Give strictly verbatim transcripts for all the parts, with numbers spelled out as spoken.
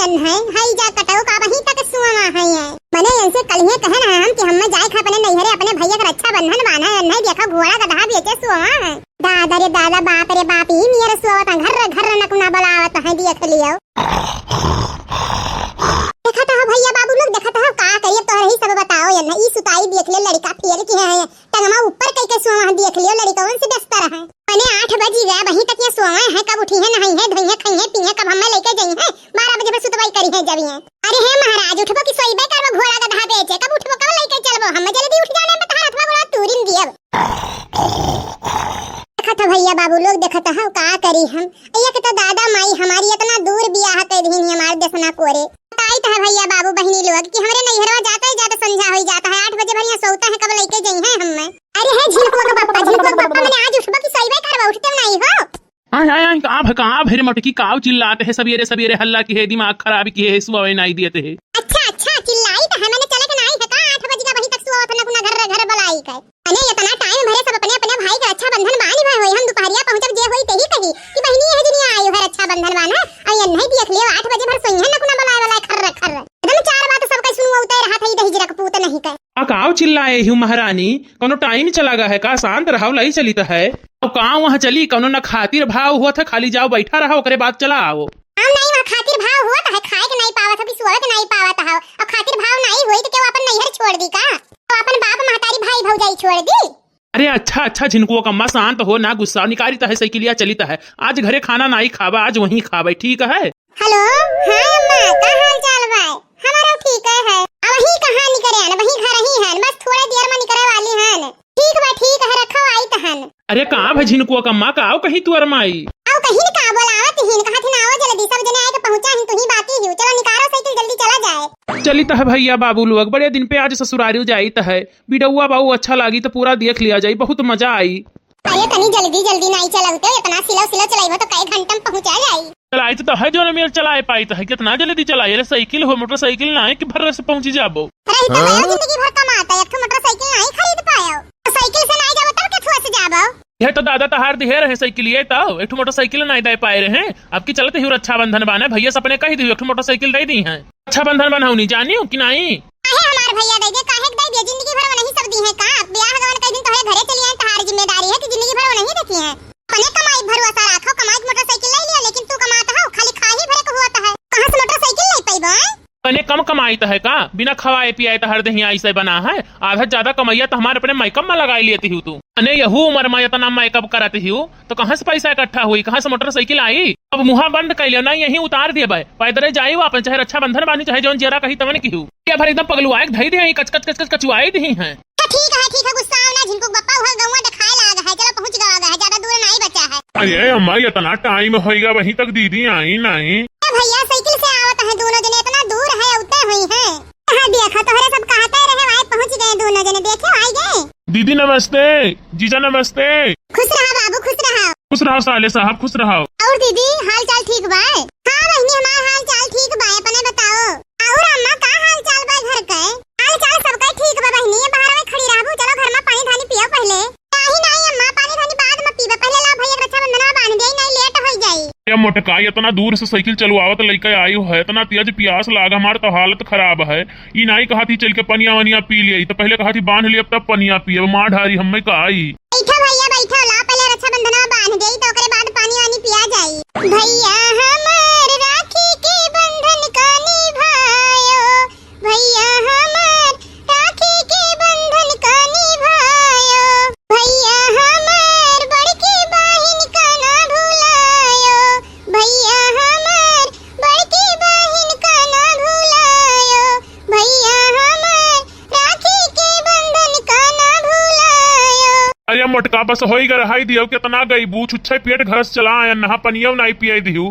अनहै, हई जा कटऊ का वहीं तक सुआ है। मने इनसे कलिहे कहे ना हम कि हम जाए खा अपने नैहरे अपने भैया के रक्षाबंधन बान्हे, अनहै देखो घोड़ा गदहा बेचे सुआ है। दादा रे दादा, बाप रे बाप, ई नियर सुआवत हैं, घर घर नकुना बलावत हैं, देख लियो। देखत हो भैया बाबू लोग, देखत हो का करिए, तोहरे ही सब बताओ, ये नहीं सुताई देख ले, लड़का फेल किहे हैं, टंगमा ऊपर कई के सोवा देख लियो, लड़कवन से व्यस्त रहे। मने आठ बजी गए, वहीं तक ये सोवा है, कब उठी है, नहाई है, धोई है, खाई है, पी है, कब हमें लेके जाई है, बारह बजे भर सुतवाई करी है जब ये। अरे हे महाराज, उठबो कि सोइबे करबो, घोड़ा गधा बेचे, कब उठबो, कब लेके चलबो, हम जल्दी उठ जाने में तहार हथवा गोड़ा तूरिन दियब। देखत हो भैया बाबू लोग, देखत हो का करी हम, एक तो दादा माई हमारी इतना दूर बियाह कर दीन हमार देसना कोरे। बताइत है भैया बाबू बहिनी लोग कि हमरे नैहरवा जाते ही जाते संझा होई जाता है, आठ बजे भर यहाँ सोता है, कब लेके जाई है हमें। अरे हे झिनकुआ का पप्पा, झिनकुआ का पप्पा, मने आज उठबो कि सोइबे करबो, उठते नहीं हो। आय, आय, आय, का भ-, का भरे मटकी, काव चिल्लात है सबेरे सबेरे, हल्ला की है, दिमाग खराब की है, सुआवे नाई दियत है। अच्छा, अच्छा, चिल्लाई तो है, मने चले के नाई है का, आठ बजे का वहीं तक सुआवत है, ना घर घर बलाई का। अरे इतना टाइम भरे सब अपने अपने भाई के रक्षाबंधन बानी भय होई, हम दुपहरिया पहुँचब जे होई तेही कही कि बहिनी यह जनी आई है रक्षाबंधन बान्हे, और ये नहीं देख लियो आठ बजे भर सोई है नकुना बलाए वाला खर्र खर्र। एकदम चार बात सब कई सुनुआ उतर रहा था, ये दही जीरा कपूत नहीं कहे। आ काव चिल्लाए हूँ महारानी, कोनो टाइम चला गा है का? शांत रहो, लई चलित है। अब काव वहाँ चली, कोनो न खातिर भाव हुआ था, खाली जाओ बैठा रहो, ओकरे बाद चला आओ। हम नहीं वहाँ खातिर भाव हुआ था, खाए के नहीं पावत हो कि सोवे के नहीं पावत हो, अब खातिर भाव नहीं हुई तो क्यों अपन नैहर छोड़ दी का? तो अपन बाप महतारी भाई भौजाई छोड़ दी? अरे अच्छा, अच्छा, झिनकुआ कम्मा शांत हो ना, गुस्सा निकालित है, साइकिलिया चलित है। आज घरे खाना नाई खाबा, आज वहीं खाबे, ठीक है? हेलो, हाँ अम्मा, का हाल चाल बा? हमारो ठीक है। अब वहीं कहाँ निकरे हैं, वहीं घर ही हैं, बस थोड़े देर में निकरे वाली हैं। ठीक बा, ठीक है, रखो, आइत हन। अरे का भा झिनकुआ कम्मा, का आओ कहीं तुअर माई? आओ कहीं का बोलावत हिन, कहा थी ना आओ जल्दी, सब जने आए के पहुँचा हिन, तू ही बाकी ही, चलो निकारो साइकिल जल्दी चला जाए। चलित है भैया बाबू लोग, बड़े दिन पे आज ससुरारी जाइत है। बिडौआ बाऊ अच्छा लागी तो पूरा देख लिया जाई, बहुत मजा आई। अरे तनी जल्दी जल्दी नाई चलावते, इतना सिलो सिलो चलाइबो तो कई घंटा में पहुंचा जाई। चलाई तो है जो मेर चलाए पाई तो है, कितना जल्दी चलाई। अरे साइकिल हो, मोटरसाइकिल ना है कि भर से पहुंची जाबो। रही तो है जिंदगी भर कमाता, एक ठो मोटरसाइकिल नाई खरीद पायो। तो साइकिल से नाई जाबो तब के थुआ से जाबो? ये तो दादा तहार दिहे रहे साइकिल, ये तो एक ठो मोटरसाइकिल नाई दे पाए रहे। अब की चलत ही रक्षाबंधन बाने, भैया से अपने कह दियो एक ठो मोटरसाइकिल दे दी है। रक्षाबंधन बनौनी जानियो कि नाई? काहे हमार भैया दे दे, काहे के दे दे? जिंदगी भर वो नहीं सब दी है का? ब्याह गवन कई दिन तोहरे घरे चली आए, तहार जिम्मेदारी है कि जिंदगी भर वो नहीं देखी है। अपने कमाई भरोसा राखो, कमाई के मोटरसाइकिल ले लियो, लेकिन तू कमात हो, खाली खा ही भरे को हुआ है। कहाँ से मोटरसाइकिल ले पाइबो, आय? तने कम कमाइत है का? बिना खवाए पियाए तहर देहिया ऐसे बना है, आधा ज्यादा कमैया तो हमारे अपने मेकअप में लगाई लेती हूँ तू। अने यहू उम्र में इतना मेकअप करत ही हूँ, तो कहाँ से पैसा इकट्ठा हुई, कहाँ से मोटरसाइकिल आई? अब मुँहा बंद कर लियो, नहीं यहीं उतार दिए भाई, पैदल जाई वापस, चाहे रक्षाबंधन बानी, चाहे जौन जियरा कही तवन की हूँ। ये भर एकदम पगलुआए के धई दे, कच कच कच कच कचुआए दी हैं। तो ठीक है, ठीक है, गुस्सा आओ ना, झिनकू के बप्पा उहर गौवा देखाए लाग है, चलो पहुँच गवा है, ज्यादा दूर नहीं बचा है। अरे अम्मा, इतना टाइम होइगा, वहीं तक दीदी आई नहीं। ए भैया, साइकिल से आवत है दोनों जने, इतना दूर है, उतरे हुई है। हाँ, देखो, तोहरे सब कहते रहे, आए पहुँच गए दोनों जने, देखे, आए गए। दीदी नमस्ते, जीजा नमस्ते। खुश रहा बाबू, खुश रहा। खुश रहो साले साहब, खुश रहो। और दीदी, हाल चाल ठीक बा? हाँ बहिनी, हमार हाल चाल ठीक बा, अपने बताओ। और अम्मा, का हाल चाल बा घर के? हाल चाल सबका ठीक बा बहिनी, ये बाहर में खड़ी रहबू, चलो घर में पानी धानी पियो पहले। नहीं, नहीं अम्मा, पानी धानी बाद में पीबे, पहले लाओ भैया के रक्षाबंधन में बांध दे, नहीं लेट हो जाई। ये मोटका, इतना दूर से साइकिल चलवावत लइके आई है, इतना तेज प्यास लाग, हमार तो हालत खराब है। ई नाई कहा थी चल के पनिया वनिया पी लिया, तो पहले कहा थी बांध लिया तब पनिया पिए, माँ ढारी हमें का आई। बैठो भैया बैठो, ला पहले रक्षाबंधन में बांध दे, तो ओकरे बाद पानी वानी पिया जाई। भैया हमार राखी के बंधन का निभायो, भैया हमार राखी के बंधन का निभायो, भैया हमार बड़की बहिन का ना भुलायो, भैया हमार बड़की बहिन का ना भुलायो, भैया हमार राखी के बंधन का ना भुलायो। अरे मोटका, बस होई ग, रहाई दियो, कितना गईबू, छुच्छे पेट घर से चला आयन, नहा पनियो नाई पियाई दिहू।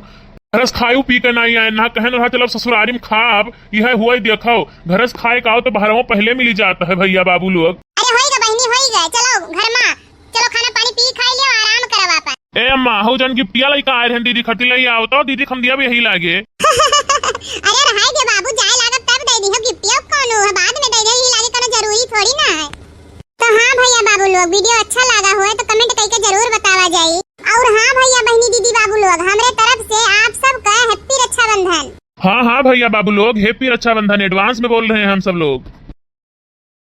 घर से खायू पी के नाई आयन, नहा कहन रहा चलब ससुरारी में खाब, यह हुआ ही देखो, घर से खाए का आओ तो बहरवा पहले मिली जाता है भैया बाबू लोग। अरे होई ग बहिनी, होई ग, चलो घर मा, चलो खाना पानी पी खाई लियो, आराम करब आपन। ए अम्मा, हऊ जन गिफ्टिया लइका आए रहन दीदी खातिर, लई आओ तो दीदी खम दिया भी यही लागे। अरे रहाई दे बाबू, जाए लागब तब दे दिहो गिफ्टिया, कौनो है बाद में दे दे, यही लागे कोनो जरूरी थोड़ी ना है। तो हाँ भैया बाबू लोग, वीडियो अच्छा लगा होए तो कमेंट करके जरूर बतावा जाई। और हाँ भैया बहिनी दीदी बाबू लोग, हमरे तरफ से आप सबका हैप्पी रक्षाबंधन। हाँ हाँ भैया बाबू लोग, happy रक्षाबंधन, advance में बोल रहे हैं हम सब लोग।